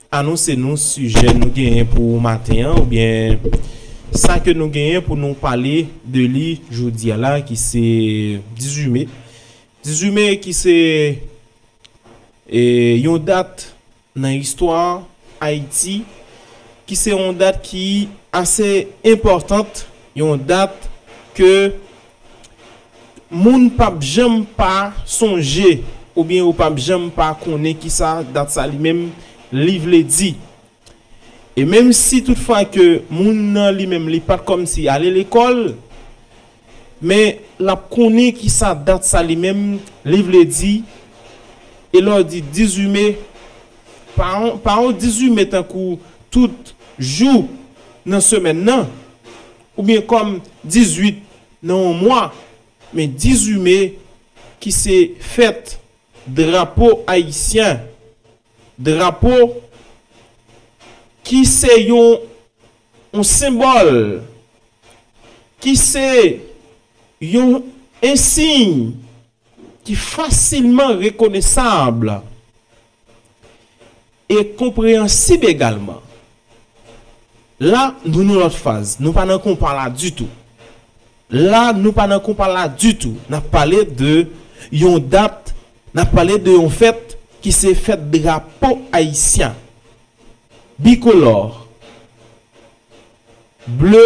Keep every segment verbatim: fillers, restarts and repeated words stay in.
anonse nou sijè nou genyen pou maten an, oubyen sa ke nou genyen pou nou pale de li jodi a la, ki se dizuit me. Dizuit me ki se, e, yon dat nan istwa Ayiti, ki se yon dat ki ase enpòtant, yon dat ke moun p ap janm pa sonje, oubyen yo p ap janm pa konnen kisa dat sa li menm li vle di. E menm si toutfwa ke moun nan li menm li pa t kòmsi ale lekòl, men l ap konnen kisa dat sa li menm li vle di. E lè w di dizuit me, pa yon, pa yon dizuit me tankou tout jou nan semèn nan, oubyen kòm dizuit nan yon mwa, men dizuit me ki se fèt drapo ayisyen, drapo ki se yon, yon senbòl, ki se yon ensiy ki fasilman rekonesab e konpreyansib egalman. La, nou nan lòt faz. Nou pa nan konpa la ditou. La, nou pa nan konpa la ditou. N ap pale de yon dat, n ap pale de yon fèt ki se fèt drapo ayisyen. Bikolò, ble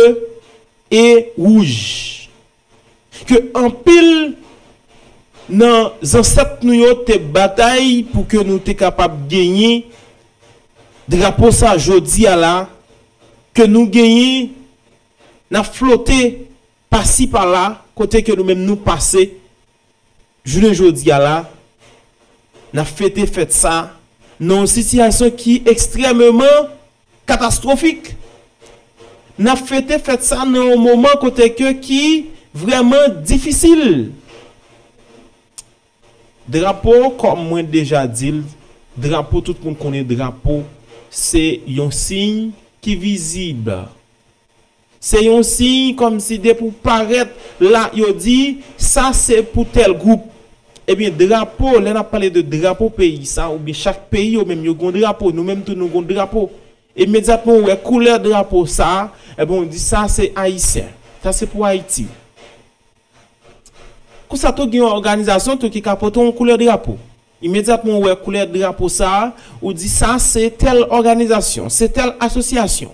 e wouj. Ke anpil nan zansèt nou yo te batay pou ke nou te kapab genyen drapo sa jodi a la, ke nou genyen, n ap flote pasi pala, kote ke nou menm nou pase, jounen jodi a la, n ap fete fèt sa nan yon sitiyasyon ki ekstrèmeman katastwofik. N ap fete fèt sa nan yon moman kote ke ki vrèman difisil. Drapo, kòm mwen deja di l, drapo, tout moun konnen drapo, se yon siy ki vizib. Se yon siy kòmsi depi w parèt la, yo di, sa se pou tèl gwoup. Ebyen, drapo, lè n ap pale de drapo peyi sa, oubyen chak peyi yo menm, yo gen yon drapo, nou menm tou nou gen yon drapo. Imedyatman ou wè koulè drapo sa, ebyen, ou di, sa se ayisyen. Sa se pou Ayiti. Konsa tou gen yon òganizasyon tou ki ka pote yon koulè drapo. Imedyatman ou wè koulè drapo sa, ou di, sa se tèl òganizasyon, se tèl asosyasyon.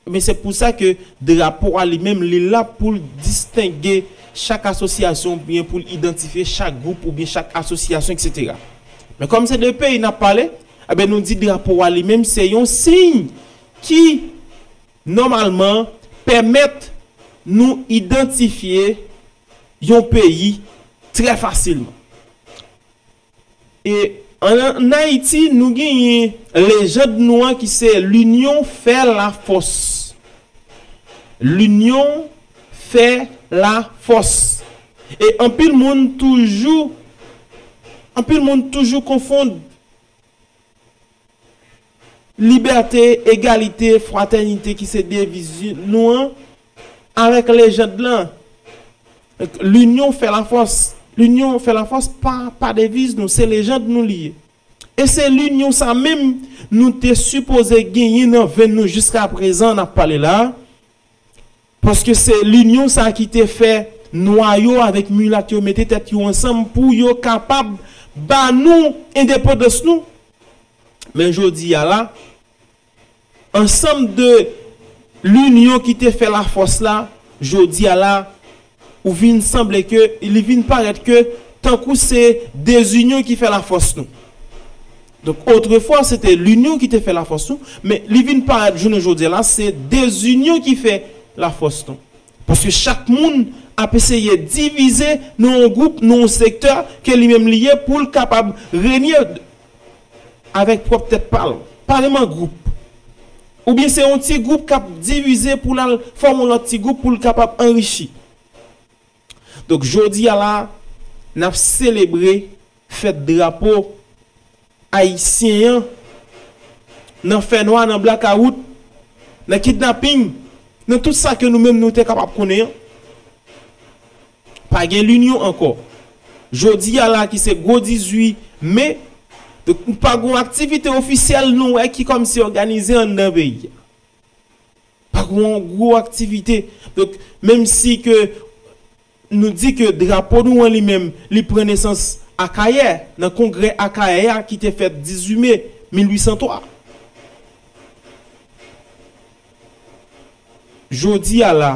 Men se pou sa ke drapo a li menm, li la pou l distenge chak asosyasyon, oubyen pou l idantifye chak gwoup, oubyen chak asosyasyon, etsetera. Men kòm se de peyi n ap pale, ebyen, nou di drapo a li menm, se yon siy ki, nòmalman, pèmèt nou idantifye yon peyi trè fasilman. E ann, ann Ayiti, nou genyen lejand nou an ki se L'union fait la force. L'union fait la force. E anpil moun toujou, anpil moun toujou konfonn libète, egalite, fratènite ki se deviz nou an, avèk lejand lan. L'union fait la force. L'union fait la force pa, pa deviz nou, se lejand nou li ye. E se linyon sa menm nou te sipoze genyen nan venn nou jiska prezan n ap pale la. Paske se linyon sa ki te fè nwa yo avèk milat yo mete tèt yo ansanm pou yo kapab ba nou endepandans nou. Men jodi a la, ansanm de linyon ki te fè lafòs la, jodi a la, ou vin sanble ke, li vin parèt ke tankou se dezinyon ki fè lafòs nou. Donk, otrefwa, se te linyon ki te fè lafòs nou, men li vin parèt jounen jodi a la, se dezinyon ki fè lafòs nou. Paske chak moun ap eseye divize nan yon gwoup, nan yon sektè ke li menm li ye pou l kapab renye avèk pwòp tèt pa l. Pa menm an gwoup. Oubyen se yon ti gwoup k ap divize pou l al fòme yon lòt ti gwoup pou l kapab anrichi. Donk, jodi a la, n ap selebre fèt drapo ayisyen an nan fènwa, nan blakawout, nan kidnaping, nan tout sa ke nou menm nou te kapab konnen an. Pa gen linyon ankò. Jodi a la ki se gwo dizuit me, Donk, pa gen yon aktivite ofisyèl nou wè ki kòmsi òganize anndan peyi a. Pa gen yon gwo aktivite. Donk, menm si ke nou di ke drapo nou an li menm, li pran nesans Akayè, nan kongrè Akayè a ki te fèt dizuit me mil uit san twa. Jodi a la,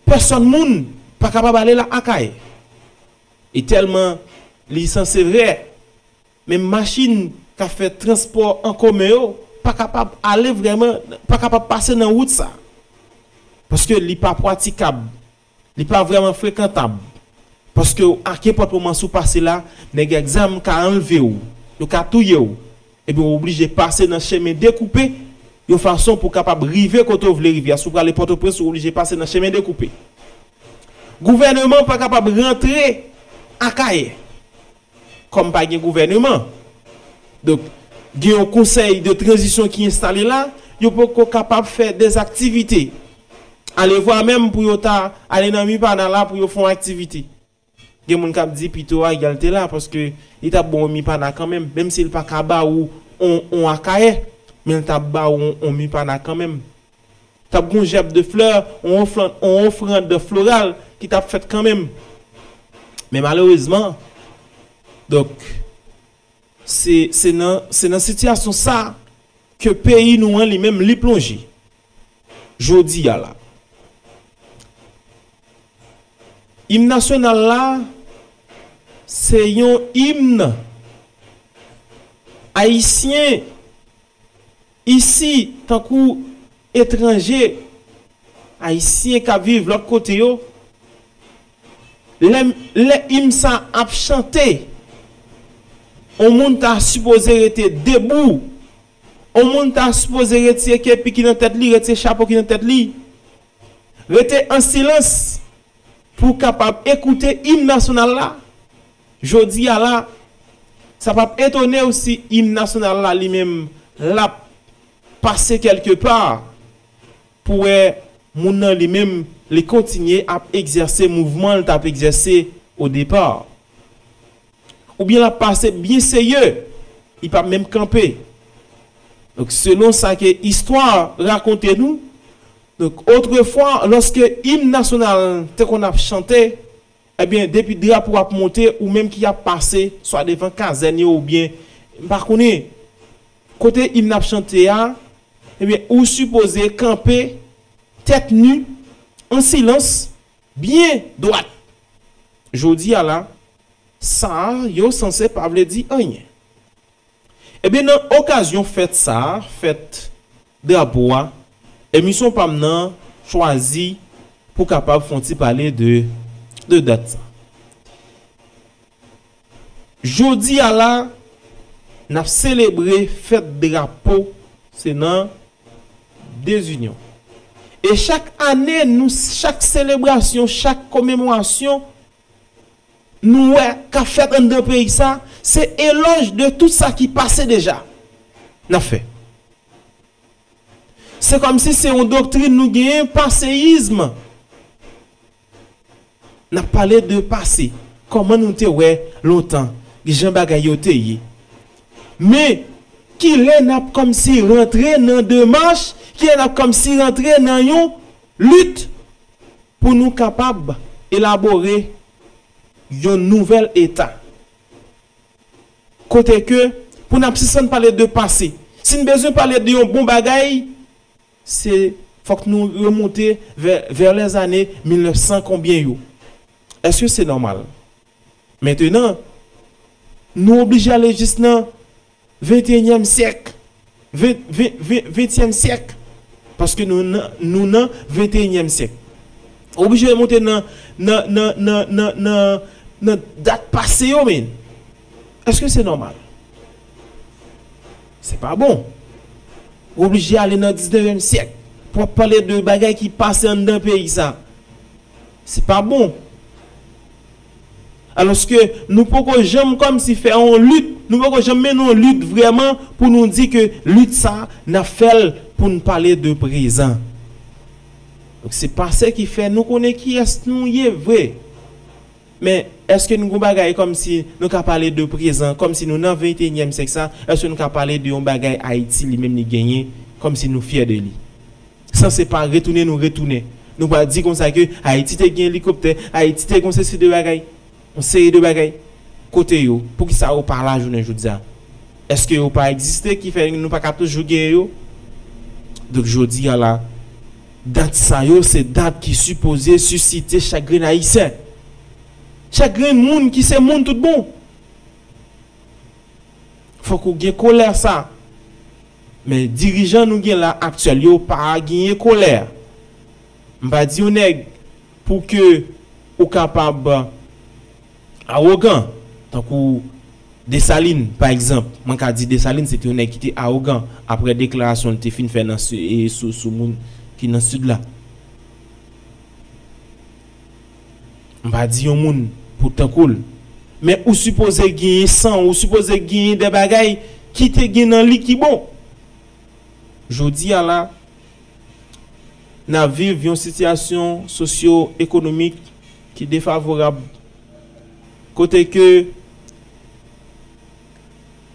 pèsòn moun pa kapab ale la Akayè. E tèlman li sanse vè, men machin k ap fè transpò an komen yo pa kapab ale vrèman, pa kapab pase nan wout sa. Paske li pa pratikab, li pa vrèman frekantab. Paske a kenpòt moman si w pase la, nèg ak zam ka anlve w, yo ka touye w. Ebyen, w oblije pase nan chemen dekoupe, yon fason pou w kapab rive kote w vle rive a. Si w prale Pòtoprens, w oblije pase nan chemen dekoupe. Gouvèneman pa kapab rantre Akayè, kòm pa gen gouvèneman. Donk, gen yon konsèy de tranzisyon ki enstale la, yo poko kapab fè dèzaktivite. Alevwa menm pou yo ta ale nan Mipana la pou yo fè yon aktivite. Gen moun k ap di pito Ariel te la, paske li t ap ba w Mipana kanmenm, menm si l pa ka ba ou on, on Akayè, men l t ap ba ou on, on Mipana kanmenm. T ap gen yon jèb de flè, on ofran-, on ofrand floral ki t ap fèt kanmenm. Men malerezman, donk, se, se nan, se nan sitiyasyon sa ke peyi nou an li menm li plonje. Jodi a la. Im nasyonal la, se yon im ayisyen isi, tankou etranje, ayisyen k ap viv lòt kote yo. Lè, lè im sa ap chante, on moun ta sipoze rete debou, on moun ta sipoze retire kepi ki nan tèt li, retire chapo ki nan tèt li, rete an silans pou kapab ekoute im nasyonal la. Jodi a la, sa p ap etone w si im nasyonal la li menm l ap pase kèlke pa pou wè moun nan li menm li kontinye ap egzèse mouvman l t ap egzèse o depa. Oubyen l ap pase byen serye, li p ap menm kanpe. Donk, selon sa ke istwa rakonte nou, donk, otrefwa, lòske im nasyonal te konn ap chante, ebyen, depi drapo ap monte, ou menm ki ap pase, swa devan kazèn yo, oubyen, m pa konnen, kote im nan ap chante a, ebyen, ou sipoze kanpe, tèt ni, an silans, byen dwat. Jodi a la, sa a yo sanse pa vle di anyen. Ebyen, nan okazyon fèt sa a, fèt drapo a, emisyon pa m nan chwazi pou kapab fè yon ti pale de, de dat sa. Jodi a la, n ap selebre fèt drapo, se nan Dezinyon. E chak ane, nou, chak selebrasyon, chak komemorasyon, nou wè k ap fèt anndan peyi sa, se elòj de tout sa ki pase deja n ap fè. Se kòmsi se yon doktrin nou genyen, paseyizm. N ap pale de pase, kòman nou te wè lontan, jan bagay yo te ye. Men, kilè n ap kòmsi rantre nan demach, kilè n ap kòmsi rantre nan yon lit pou nou kapab elabore yon nouvèl eta. Kote ke, pou n ap sispann pale de pase, si n bezwen pale de yon bon bagay, se, fòk nou remonte vè, vè lèzane mil nèf san konbyen yo. Èske se nòmal? Mentenan, nou oblije ale jis nan venteyinyèm syèk. Ven, ven, ven, ventyèm syèk. Paske nou nan, nou nan venteyinyèm syèk. Oblije remonte nan, nan, nan dat pase yo, men. Èske se nòmal? Se pa bon. Ou oblije ale nan diznevyèm syèk pou w ap pale de bagay ki pase anndan peyi sa. Se pa bon. Alòske nou poko janm kòmsi fè yon lit, nou poko janm mennen yon lit vrèman pou nou di ke lit sa n ap fè l pou n pale de prezan. Donk se pase ki fè nou konnen kiyès nou ye vre. Men, èske nou gon bagay kòmsi nou ka pale de prezan, kòmsi nou nan venteyinyèm syèk sa, èske nou ka pale de yon bagay Ayiti li menm li genyen, kòmsi nou fyè de li? Sanse pa retounen nou retounen. Nou pral di konsa ke Ayiti te gen elikoptè, Ayiti te gon sesi de bagay, yon seri de bagay. Kote yo? Poukisa yo pa la jounen jodi a? Èske yo pa egziste ki fè nou pa ka toujou genyen yo? Donk jodi a la, dat sa yo se dat ki sipoze sisite chak grenn Ayisyen. Chak grenn moun ki se moun tout bon. Fòk ou gen kolè sa. Men dirijan nou gen la aktyèl yo pa genyen kolè. M pa di yon nèg pou ke ou kapab awogan, tankou Desalin, pa egzanp. Mwen ka di Desalin, se te yon nèg ki te awogan apre deklarasyon li te fin fè nan si- e sou, sou moun ki nan sid la. M pa di yon moun pou tankou l. Men ou sipoze genyen san, ou sipoze genyen de bagay ki te gen nan li ki bon. Jodi a la, n ap viv yon sitiyasyon sosyo-ekonomik ki defavorab, kote ke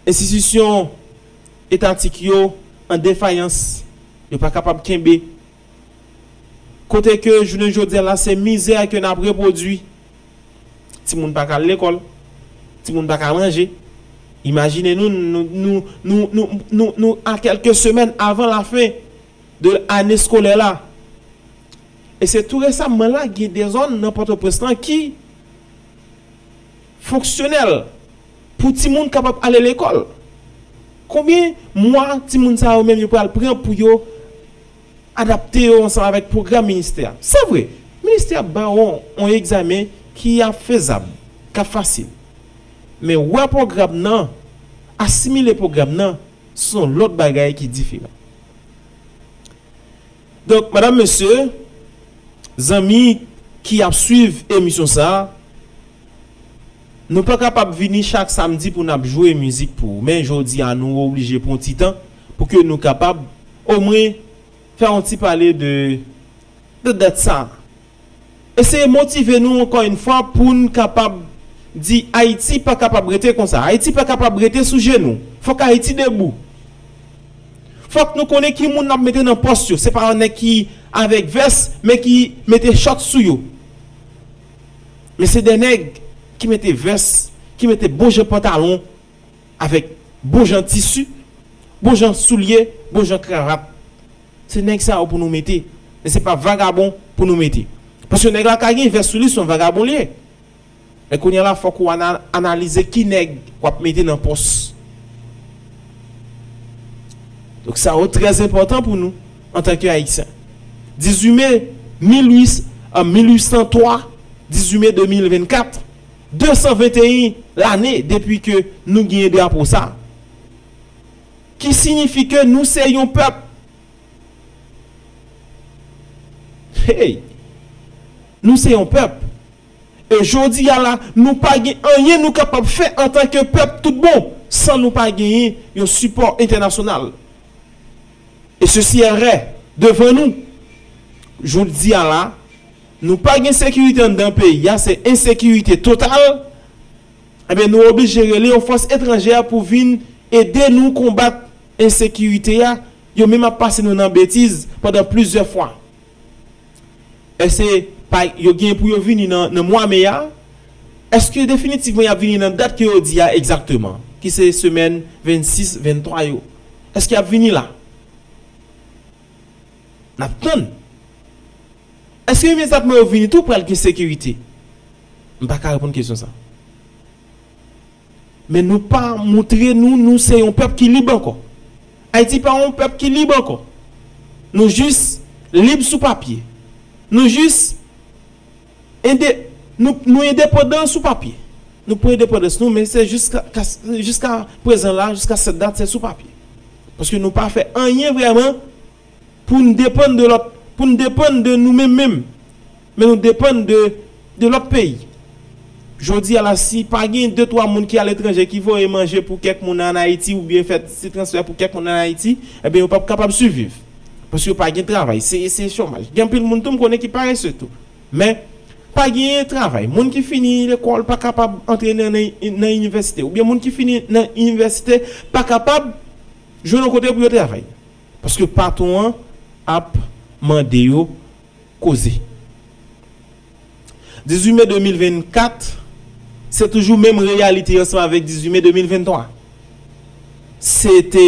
enstitisyon etatik yo an defayans, yo pa kapab kenbe. Kote ke jounen jodi a la, se mizè ke n ap repwodui. Timoun pa ka al lekòl, timoun pa ka manje. Imajine nou, nou, nou, nou, nou, nou, nou a kèlke semèn avan lafen de ane skolè la. E se tou resaman la, gen de zòn nan Pòtoprens lan ki fonksyonèl pou timoun kapab ale lekòl. Konbyen mwa timoun sa yo menm yo pral pran pou yo adapte yo ansanm avèk pwogram ministè a? Se vre, ministè a ba w yon, yon egzamen ki ap fezab, k ap fasil. Men wè pwogram nan, asimile pwogram nan, se yon lòt bagay ki diferan. Donk, madanm, mesye, zanmi ki ap swiv emisyon sa a, nou pa kapab vini chak samdi pou n ap jwe mizik pou ou. Men jodi a, nou oblije pran ti tan pou ke nou kapab omwen fè yon ti pale de, de dat sa. Eseye motive nou ankò yon fwa pou n kapab di Ayiti pa kapab rete konsa. Ayiti pa kapab rete sou jenou. Fòk Ayiti debou. Fòk nou konnen ki moun n ap mete nan pòs yo. Se pa yon nèg ki avèk vès, men ki mete chòt sou yo. Men se de nèg ki mete vès, ki mete bon jan pantalon, avèk bon jan tisi, bon jan soulye, bon jan kravat. Se nèg sa yo pou nou mete. Men se pa vagabon pou nou mete. Paske nèg la ka gen vès sou li, se yon vagabon li ye. Men kounye a la, fòk ou ana- analize ki nèg w ap mete nan pòs. Donk sa yo trè enpòtan pou nou antanke Ayisyen. Dizuit me mil uit, an mil uit san twa, dizuit me de mil vennkat, de san venteyen lane depi ke nou genyen drapo sa. Ki siyifi ke nou se yon pèp. Hey! Nou se yon pèp. E jodi a la, nou pa gen anyen nou kapab fè antanke pèp tout bon, san nou pa genyen yon sipò entènasyonal. E sesi est vrai devan nou. Jodi a la, nou pa gen sekirite anndan peyi a, se ensekirite total. Ebyen, nou oblije rele yon fòs etranjè pou vin ede nou konbat ensekirite a. Yo menm ap pase nou nan betiz pandan plizyè fwa. Èske pa, yo gen pou yo vini nan, nan mwa me a? Èske definitivman y ap vini nan dat ke yo di a egzakteman, ki se semèn vennsis, venntwa yo? Èske y ap vini la? N ap tann. Èske imedyatman yo vini tou pral gen sekirite? M pa ka reponn kesyon sa. Men nou pa montre nou, nou se yon pèp ki lib ankò. Ayiti pa yon pèp ki lib ankò. Nou jis lib sou papye. Nou jis ende, nou, nou endepandan sou papye. Nou pran endepandans nou, men se jiska, ka- jiska prezan la, jiska sèt dat, se sou papye. Paske nou pa fè anyen vrèman pou n depann de lòt, pou n depann de nou menm menm. Men nou depann de, de lòt peyi. Jodi a la, si pa gen de twa moun ki aletranje ki voye manje pou kèk moun ann Ayiti oubyen fè ti transfè pou kèk moun ann Ayiti, ebyen yo p ap kapab siviv. Paske yo pa gen travay, se, se chomaj. Gen anpil moun tou m konnen ki parese tou. Men, pa genyen travay. Moun ki fini lekòl pa kapab antre nan, nan, nan inivèsite. Oubyen moun ki fini nan inivèsite pa kapab jwenn yon kote pou yo travay. Paske patwon an ap mande yo koze. Dizuit me de mil vennkat, se toujou menm reyalite ansanm avèk dizuit me de mil venntwa. Se te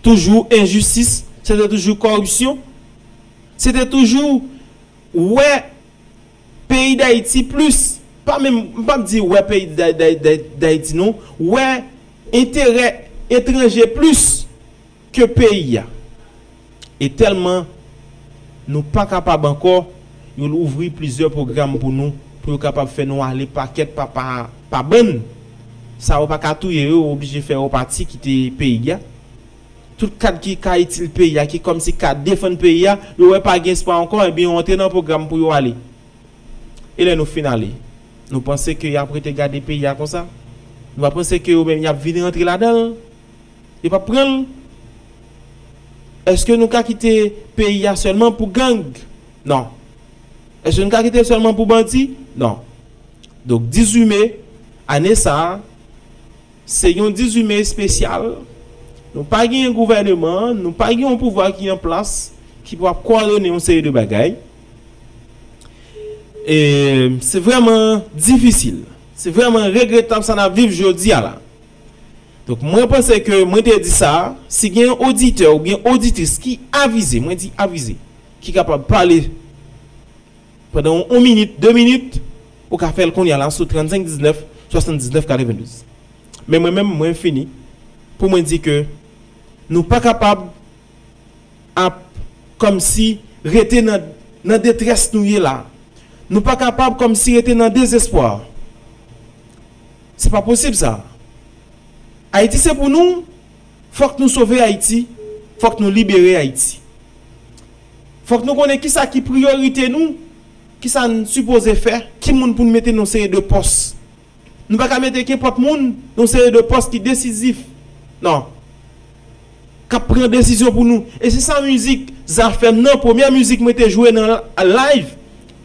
toujou enjistis, se te toujou kòripsyon, se te toujou wè peyi Dayiti plis, pa menm, m p ap di wè peyi Da- Da- Da- Dayiti non, wè enterè etranje plis ke peyi a. E tèlman nou pa kapab ankò, yo ouvri plizyè pwogram pou nou, pou yo kapab fè nou ale pakèt pa, pa, pa bann. Sa yo pa ka touye yo, yo oblije fè yo pati kite peyi a. Tout kad ki ka itil peyi a, ki kòmsi ka defann peyi a, yo wè pa gen espwa ankò, ebyen yo antre nan pwogram pou yo ale. E lè nou fin ale, nou panse ke y ap rete gade peyi a konsa? Nou pa panse ke yo menm y ap vin rantre ladan l? Yo p ap pran l? Èske nou ka kite peyi a sèlman pou gang? Non. Èske nou ka kite l sèlman pou bandi? Non. Donk, dizuit me, ane sa a, se yon dizuit me espesyal. Nou pa genyen gouvèneman, nou pa gen yon pouvwa ki an plas, ki pou ap kowòdone yon seri de bagay. E se vrèman difisil. Se vrèman regretab sa n ap viv jodi a la. Donk, mwen panse ke mwen te di sa, si gen yon oditè oubyen oditris ki avize, mwen di avize, ki kapab pale pandan yon minit, de minit, ou ka fè l kounye a la sou trannsenk diznèf, swasanndiznèf, katrevendouz. Men mwen menm, mwen fini pou mwen di ke nou pa kapab ap kòmsi rete nan, nan detrès nou ye la. Nou pa kapab kòmsi rete nan dezespwa. Se pa posib sa. Ayiti se pou nou, fòk nou sove Ayiti, fòk nou libere Ayiti. Fòk nou konnen kisa ki priyorite nou, kisa n sipoze fè, ki moun pou n mete nan seri de pòs. Nou pa ka mete kenpòt moun nan seri de pòs ki desizif. Non. K ap pran desizyon pou nou. E se sa mizik Zafèm nan, premyè mizik mwen te jwe nan live,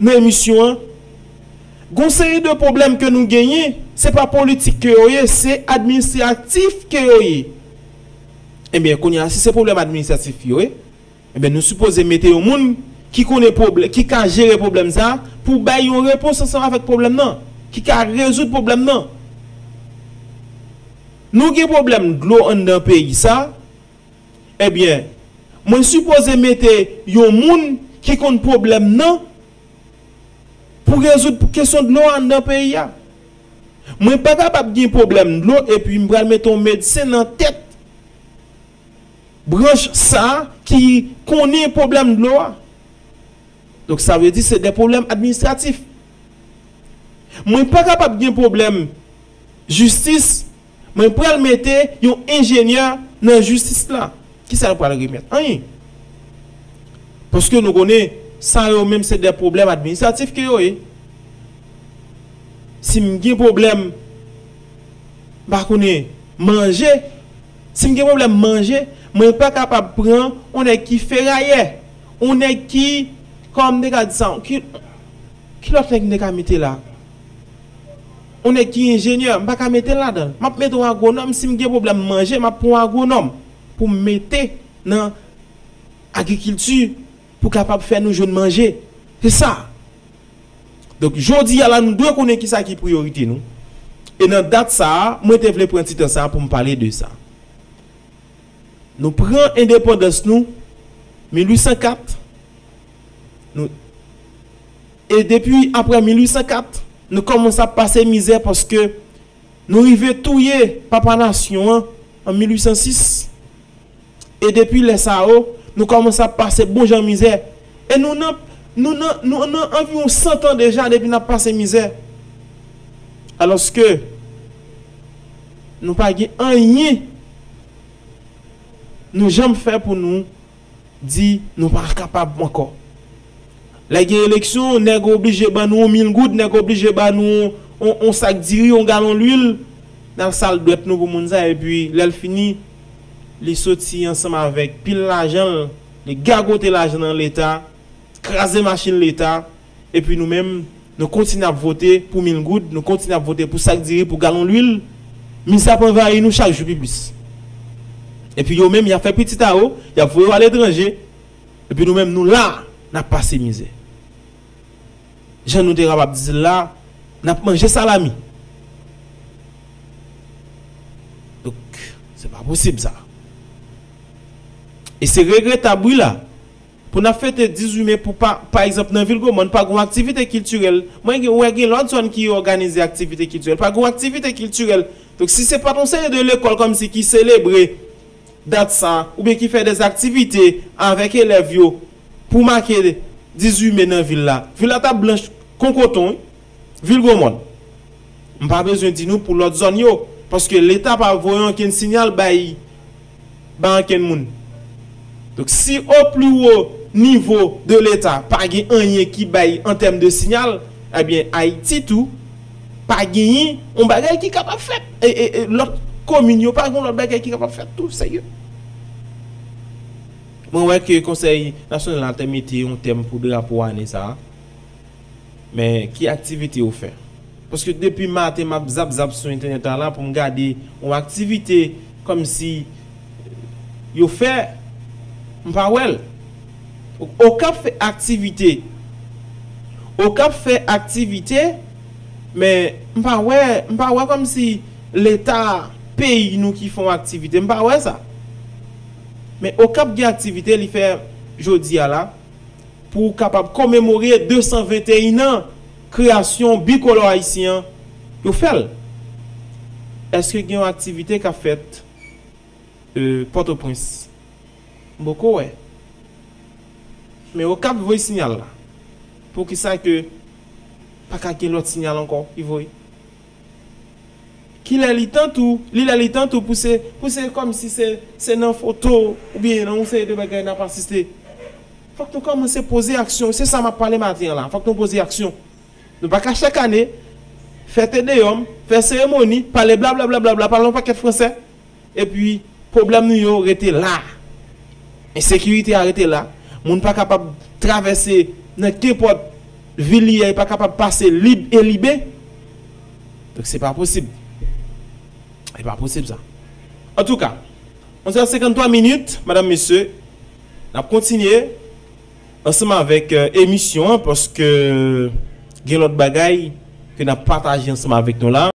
nan emisyon an. Gon seri de pwoblèm ke nou genyen, se pa politik ke yo ye, se administratif ke yo ye. Ebyen, kounye a, si se pwoblèm administratif yo ye, ebyen, nou sipoze mete yon moun ki konnen pwoblè-, ki ka jere pwoblèm sa a, pou bay yon repons ansanm avèk pwoblèm nan, ki ka rezoud pwoblèm nan. Nou gen pwoblèm dlo anndan peyi sa, ebyen, mwen sipoze mete yon moun ki konn pwoblèm nan pou rezoud kesyon dlo anndan peyi a. Mwen pa kapab gen pwoblèm dlo epi m pral mete yon medsen nan tèt branch sa a ki konnen pwoblèm dlo a. Donk, sa vle di se de pwoblèm administratif. Mwen pa kapab gen pwoblèm jistis, mwen pral mete yon enjenyè nan jistis la. Kisa l pral remèt? Anyen. Paske nou konnen, sa yo menm se de pwoblèm administratif ke yo ye. Si m gen pwoblèm, m pa konnen, manje, si m gen pwoblèm manje, mwen pa kapab pran yon nèg ki ferayè, yon nèg ki, kòman m te ka di sa, ki, ki lòt nèg m te ka mete la? Yon nèg ki enjenyè, m pa ka mete l ladan l. M ap mete yon agwonòm, si m gen pwoblèm manje, m ap pran yon agwonòm pou m mete nan agrikilti pou kapab fè nou jwenn manje. Se sa. Donk, jodi a la, nou dwe konnen kisa ki priyorite nou. E nan dat sa a, mwen te vle pran ti tan sa a pou m pale de sa. Nou pran endepandans nou, mil uit san kat, nou, e depi apre mil uit san kat, nou kòmanse ap pase mizè paske nou rive touye papa nasyon an an mil uit san sis. E depi lè sa yo, nou kòmanse ap pase bon jan mizè. E nou nan, nou nan, nou nan anviwon san tan deja depi n ap pase mizè. Alòske nou pa gen anyen nou janm fè pou nou di nou pa kapab ankò. Lè gen eleksyon, nèg oblije ban nou yon mil goud, nèg oblije ban nou yon, yon sak diri, yon galon lwil, n al sal dwèt nou pou moun sa, epi lè l fini, li soti ansanm avèk pil lajan l, li gagote lajan nan Leta, kraze machin Leta, Epi nou menm, nou kontinye ap vote pou mil goud, nou kontinye ap vote pou sak diri, pou galon lwil. Mizè ap anvayi nou chak jou pi plis. Epi yo menm, y ap fè pitit a yo, y ap voye yo aletranje. Epi nou menm, nou la, n ap pase mizè. Jan nou te kapab di l la, n ap manje salami. Donk, se pa posib sa. E se regretab, wi, la. Pou n ap fete dizuit me pou pa, pa egzanp, nan vil Gwomòn, pa gen yon aktivite kiltirèl. Mwen gen, wè gen lòt zòn ki òganize aktivite kiltirèl. Pa gen yon aktivite kiltirèl. Donk, si se pa t yon seri de lekòl kòmsi ki selebre dat sa, oubyen ki fè dèzaktivite avèk elèv yo pou make dizuit me nan vil la, vil la t ap blanch kon koton, wi. Vil Gwomòn. M pa bezwen di nou pou lòt zòn yo, paske Leta pa voye ankenn siyal bay, bay ankenn moun. Donk, si o pli wo nivo de Leta pa gen anyen ki bay an tèm de siyal, ebyen, Ayiti tou, pa genyen yon bagay ki kapab fèt. E, e, e lòt komin yo pa gen lòt bagay ki kapab fèt tou, serye. Mwen wè ke Konsèy Nasyonal la te mete yon tèm pou drapo ane sa a. Men, ki aktivite yo fè? Paske depi maten, m ap zap zap sou entènèt la pou m gade yon aktivite kòmsi yo fè, m pa wè l. Okap fè aktivite. Okap fè aktivite, men m pa wè, m pa wè kòmsi Leta peyi nou ki fè yon aktivite. M pa wè sa. Men Okap gen aktivite li fè jodi a la pou kapab komemore de san venteyen an kreyasyon bikolò ayisyen an, yo fè l. Èske gen yon aktivite k ap fèt, e, Pòtoprens? M poko wè. Men Okap voye siyal la. Poukisa ke pa ka gen lòt siyal ankò ki voye? Kilè li tan tou, li lè li tan tou pou se, pou se kòmsi se, se nan foto oubyen nan yon seri de bagay n ap asiste. Fòk nou kòmanse poze aksyon. Se sa m ap pale maten an la. Fòk nou poze aksyon. Nou pa ka chak ane fè tedeyòm, fè seremoni, pale blablabla, pale yon pakèt fransè, epi pwoblèm nou yo rete la. Ensekirite a rete la. Moun pa kapab travèse nan kenpòt vil li ye, pa kapab pase lib e libe. Donk, se pa posib. Se pa posib, sa. Antouka, onz è senkannntwa minit, madanm, mesye, n ap kontinye ansanm avèk, e, emisyon an, paske gen lòt bagay ke n ap pataje ansanm avèk nou la.